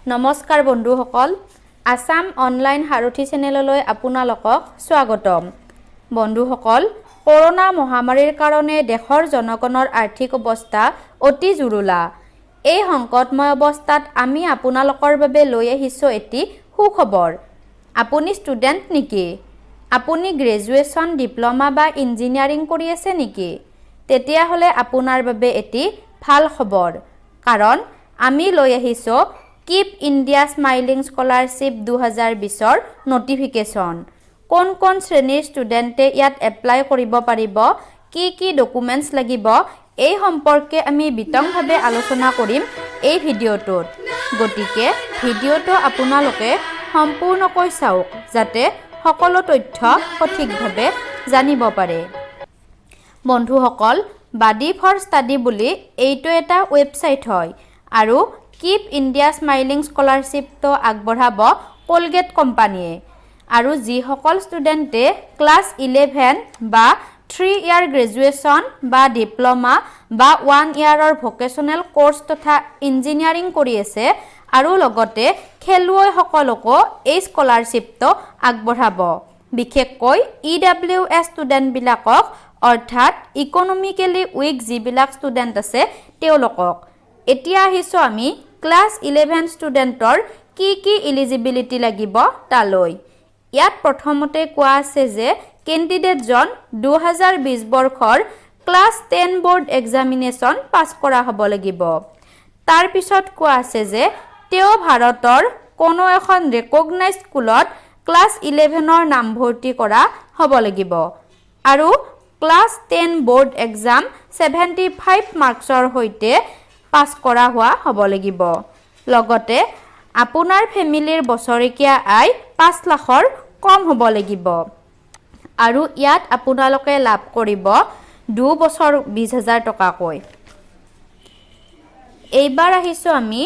নমস্কাৰ বন্ধুসকল, আছাম অনলাইন সাৰথি চেনেললৈ আপোনালোকক স্বাগতম। বন্ধুসকল, কৰোণা মহামাৰীৰ কাৰণে দেশৰ জনগণৰ আৰ্থিক অৱস্থা অতি জুৰুলা। এই সংকটময় অৱস্থাত আমি আপোনালোকৰ বাবে লৈ আহিছোঁ এটি সুখবৰ। আপুনি ষ্টুডেণ্ট নেকি? আপুনি গ্ৰেজুৱেশ্যন, ডিপ্ল'মা বা ইঞ্জিনিয়াৰিং কৰি আছে নেকি? তেতিয়াহ'লে আপোনাৰ বাবে এটি ভাল খবৰ, কাৰণ আমি লৈ আহিছোঁ কিপ ইণ্ডিয়া স্মাইলিং স্কলাৰশ্বিপ 2020ৰ নটিফিকেশ্যন। কোন কোন শ্ৰেণীৰ ষ্টুডেণ্টে ইয়াত এপ্লাই কৰিব পাৰিব, কি কি ডকুমেণ্টছ লাগিব, এই সম্পৰ্কে আমি বিতংভাৱে আলোচনা কৰিম এই ভিডিঅ'টোত। গতিকে ভিডিঅ'টো আপোনালোকে সম্পূৰ্ণকৈ চাওক, যাতে সকলো তথ্য সঠিকভাৱে জানিব পাৰে। বন্ধুসকল, বাডি ফৰ ষ্টাডি বুলি এইটো এটা ৱেবছাইট হয় আৰু কিপ ইণ্ডিয়া স্মাইলিং স্কলাৰশ্বিপটো আগবঢ়াব কলগেট কোম্পানীয়ে। আৰু যিসকল ষ্টুডেণ্টে ক্লাছ 11 বা 3 ইয়াৰ গ্ৰেজুৱেশ্যন বা ডিপ্ল'মা বা ওৱান ইয়াৰৰ ভকেশ্যনেল ক'ৰ্চ তথা ইঞ্জিনিয়াৰিং কৰি আছে আৰু লগতে খেলুৱৈসকলকো এই স্কলাৰশ্বিপটো আগবঢ়াব, বিশেষকৈ ইডাব্লিউএছ ষ্টুডেণ্টবিলাকক, অৰ্থাৎ ইকনমিকেলি উইক যিবিলাক ষ্টুডেণ্ট আছে তেওঁলোকক। এতিয়া আহিছোঁ আমি ক্লাছ 11 ষ্টুডেণ্টৰ কি কি ইলিজিবিলিটি লাগিব তালৈ। ইয়াত প্ৰথমতে কোৱা আছে যে কেণ্ডিডেটজন 2020 বৰ্ষৰ ক্লাছ 10 বৰ্ড এক্সামিনেশ্যন পাছ কৰা হ'ব লাগিব। তাৰপিছত কোৱা আছে যে তেওঁ ভাৰতৰ কোনো এখন ৰেকগনাইজ স্কুলত ক্লাছ 11ৰ নামভৰ্তি কৰা হ'ব লাগিব আৰু ক্লাছ 10 বৰ্ড এক্সাম 75 মাৰ্কছৰ সৈতে পাছ কৰা হোৱা হ'ব লাগিব। লগতে আপোনাৰ ফেমিলিৰ বছৰেকীয়া আয় 5 লাখৰ কম হ'ব লাগিব। আৰু ইয়াত আপোনালোকে লাভ কৰিব 2 বছৰ 20,000 টকাকৈ। এইবাৰ আহিছোঁ আমি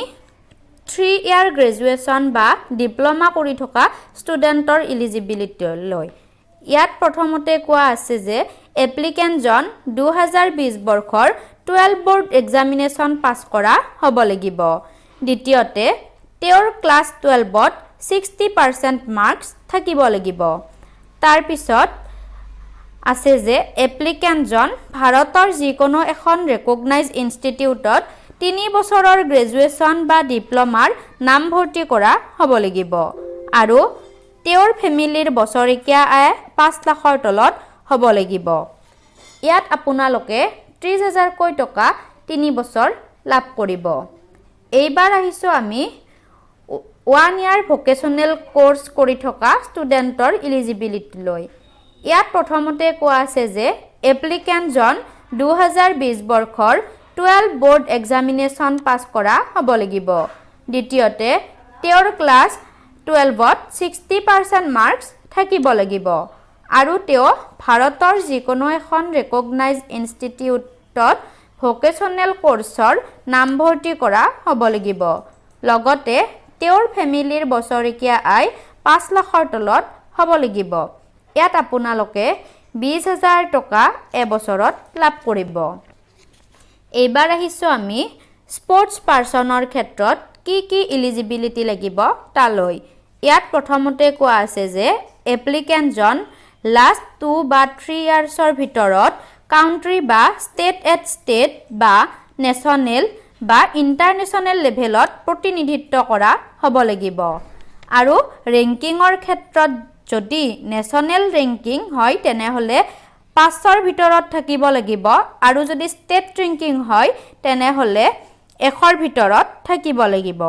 3 ইয়াৰ গ্ৰেজুৱেশ্যন বা ডিপ্ল'মা কৰি থকা ষ্টুডেণ্টৰ ইলিজিবিলিটিলৈ। ইয়াত প্ৰথমতে কোৱা আছে যে এপ্লিকেণ্টজন 2020 বৰ্ষৰ 12 বৰ্ড এক্সামিনেশ্যন পাছ কৰা হ'ব লাগিব। দ্বিতীয়তে, তেওঁৰ ক্লাছ 12ত 60% মাৰ্কছ থাকিব লাগিব। তাৰপিছত আছে যে এপ্লিকেণ্টজন ভাৰতৰ যিকোনো এখন ৰেকগনাইজ ইনষ্টিটিউটত 3 বছৰৰ গ্ৰেজুৱেশ্যন বা ডিপ্ল'মাৰ নামভৰ্তি কৰা হ'ব লাগিব আৰু তেওঁৰ ফেমিলিৰ বছৰেকীয়া আয় 5 লাখৰ তলত হ'ব লাগিব। ইয়াত আপোনালোকে 30 হাজাৰকৈ টকা 3 বছৰ লাভ কৰিব। এইবাৰ আহিছোঁ আমি ওৱান ইয়াৰ ভকেশ্যনেল ক'ৰ্চ কৰি থকা ষ্টুডেণ্টৰ ইলিজিবিলিটিলৈ। ইয়াত প্ৰথমতে কোৱা আছে যে এপ্লিকেণ্টজন 2020 বৰ্ষৰ 12 বৰ্ড এক্সামিনেশ্যন পাছ কৰা হ'ব লাগিব। দ্বিতীয়তে, তেওঁৰ ক্লাছ 12ত 60% মাৰ্কছ থাকিব লাগিব আৰু তেওঁ ভাৰতৰ যিকোনো এখন ৰেকগনাইজ ইনষ্টিটিউটত ভকেশ্যনেল ক'ৰ্চৰ নামভৰ্তি কৰা হ'ব লাগিব। লগতে তেওঁৰ ফেমিলিৰ বছৰেকীয়া আয় 5 লাখৰ তলত হ'ব লাগিব। ইয়াত আপোনালোকে 20 হাজাৰ টকা এবছৰত লাভ কৰিব। এইবাৰ আহিছোঁ আমি স্পৰ্টছ পাৰ্চনৰ ক্ষেত্ৰত কি কি ইলিজিবিলিটি লাগিব তালৈ। ইয়াত প্ৰথমতে কোৱা আছে যে এপ্লিকেণ্টজন লাষ্ট 2 বা 3 ইয়াৰ্ছৰ ভিতৰত কাউণ্ট্ৰি বা ষ্টেট এট ষ্টেট বা নেশ্যনেল বা ইণ্টাৰনেশ্যনেল লেভেলত প্ৰতিনিধিত্ব কৰা হ'ব লাগিব। আৰু ৰেংকিঙৰ ক্ষেত্ৰত যদি নেশ্যনেল ৰেংকিং হয়, তেনেহ'লে 5ৰ ভিতৰত থাকিব লাগিব আৰু যদি ষ্টেট ৰেংকিং হয়, তেনেহ'লে 100ৰ ভিতৰত থাকিব লাগিব।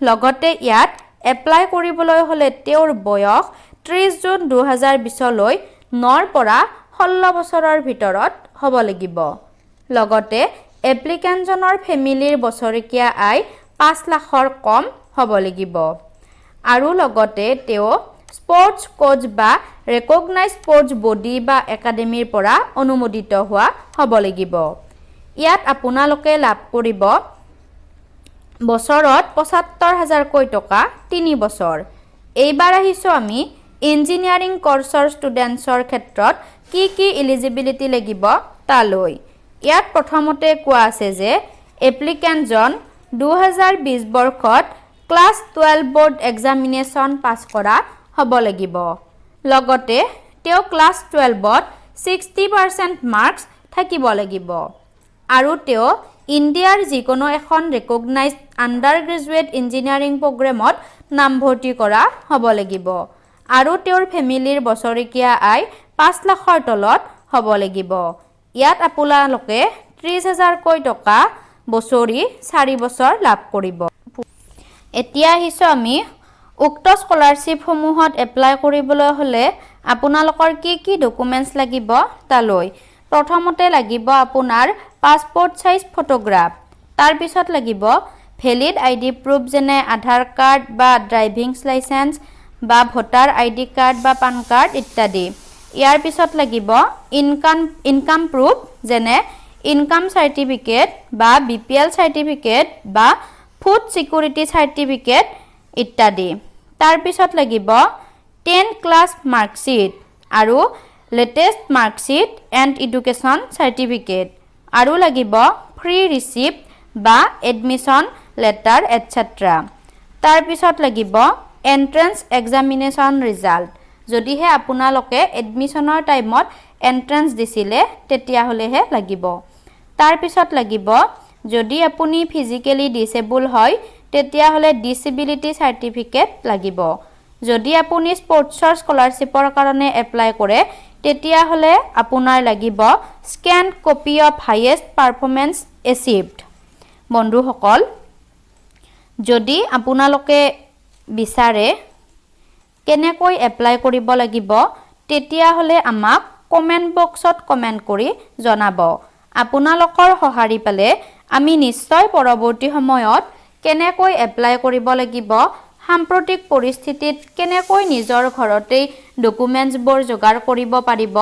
লগতে ইয়াত এপ্লাই কৰিবলৈ হ'লে তেওঁৰ বয়স 30 জুন 2020লৈ 9ৰ পৰা 16 বছৰৰ ভিতৰত হ'ব লাগিব। লগতে এপ্লিকেণ্টজনৰ ফেমিলিৰ বছৰেকীয়া আয় 5 লাখৰ কম হ'ব লাগিব আৰু লগতে তেওঁ স্পৰ্টছ কোচ বা ৰেকগনাইজ স্পৰ্টছ বডি বা একাডেমীৰ পৰা অনুমোদিত হোৱা হ'ব লাগিব। ইয়াত আপোনালোকে লাভ কৰিব বছৰত 75 হাজাৰকৈ টকা 3 বছৰ। এইবাৰ আহিছোঁ আমি ইঞ্জিনিয়াৰিং কৰ্চৰ ষ্টুডেণ্টছৰ ক্ষেত্ৰত কি কি ইলিজিবিলিটি লাগিব তালৈ। ইয়াত প্ৰথমতে কোৱা আছে যে এপ্লিকেণ্টজন 2020 বৰ্ষত Class 12 board examination pass কৰা হ'ব লাগিব। লগতে তেওঁ ক্লাছ 12ত 60% মাৰ্কছ থাকিব লাগিব আৰু তেওঁ ইণ্ডিয়াৰ যিকোনো এখন ৰেকগনাইজড আণ্ডাৰ গ্ৰেজুৱেট ইঞ্জিনিয়াৰিং প্ৰগ্ৰেমত নামভৰ্তি কৰা হ'ব লাগিব আৰু তেওঁৰ ফেমিলিৰ বছৰেকীয়া আয় 5 লাখৰ তলত হ'ব লাগিব। ইয়াত আপোনালোকে 30 হাজাৰকৈ টকা বছৰি 4 বছৰ লাভ কৰিব। এতিয়া আহিছোঁ আমি উক্ত স্কলাৰশ্বিপসমূহত এপ্লাই কৰিবলৈ হ'লে আপোনালোকৰ কি কি ডকুমেণ্টছ লাগিব তালৈ। প্ৰথমতে লাগিব আপোনাৰ পাছপৰ্ট চাইজ ফটোগ্ৰাফ। তাৰপিছত লাগিব ভেলিড আইডি প্ৰুফ, যেনে আধাৰ কাৰ্ড বা ড্ৰাইভিং লাইচেন্স বা ভোটাৰ আইডি কাৰ্ড বা পান কাৰ্ড ইত্যাদি। ইয়াৰ পিছত লাগিব ইনকাম প্ৰুফ, যেনে ইনকাম চাৰ্টিফিকেট বা বিপিএল চাৰ্টিফিকেট বা ফুড ছিকিউৰিটি চাৰ্টিফিকেট ইত্যাদি। তাৰপিছত লাগিব 10 ক্লাছ মাৰ্কশ্বিট আৰু latest marksheet and education certificate আৰু লাগিব ফি ৰিচিপ্ট বা এডমিশ্যন লেটাৰ এটচেট্ৰা। তাৰপিছত লাগিব এণ্ট্ৰেঞ্চ এক্সামিনেশ্যন ৰিজাল্ট। যদিহে আপোনালোকে এডমিশ্যনৰ টাইমত এণ্ট্ৰেঞ্চ দিছিলে, তেতিয়াহ'লেহে লাগিব। তাৰপিছত লাগিব যদি আপুনি ফিজিকেলি ডিচেবল হয়, তেতিয়াহ'লে ডিচেবিলিটি চাৰ্টিফিকেট লাগিব। যদি আপুনি স্পৰ্টছৰ স্কলাৰশ্বিপৰ কাৰণে এপ্লাই কৰে, তেতিয়াহ'লে আপোনাৰ লাগিব scan copy of highest performance achieved। বন্ধুসকল, যদি আপোনালোকে বিচাৰে কেনেকৈ এপ্লাই কৰিব লাগিব, তেতিয়াহ'লে আমাক কমেণ্ট বক্সত কমেণ্ট কৰি জনাব। আপোনালোকৰ সঁহাৰি পালে আমি নিশ্চয় পৰৱৰ্তী সময়ত কেনেকৈ এপ্লাই কৰিব লাগিব, সাম্প্ৰতিক পৰিস্থিতিত কেনেকৈ নিজৰ ঘৰতেই ডকুমেণ্টছবোৰ যোগাৰ কৰিব পাৰিব,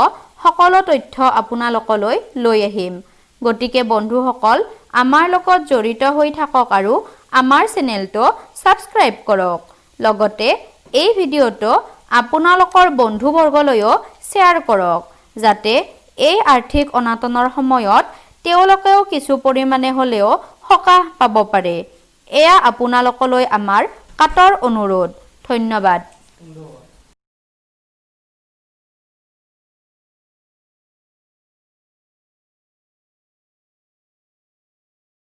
সকলো তথ্য আপোনালোকলৈ লৈ আহিম। গতিকে বন্ধুসকল, আমাৰ লগত জড়িত হৈ থাকক আৰু আমাৰ চেনেলটো ছাবস্ক্ৰাইব কৰক। লগতে এই ভিডিঅ'টো আপোনালোকৰ বন্ধুবৰ্গলৈও শ্বেয়াৰ কৰক, যাতে এই আৰ্থিক অনাটনৰ সময়ত তেওঁলোকেও কিছু পৰিমাণে হ'লেও সকাহ পাব পাৰে। এয়া আপোনালোকলৈ আমাৰ কাতৰ অনুৰোধ। ধন্যবাদ।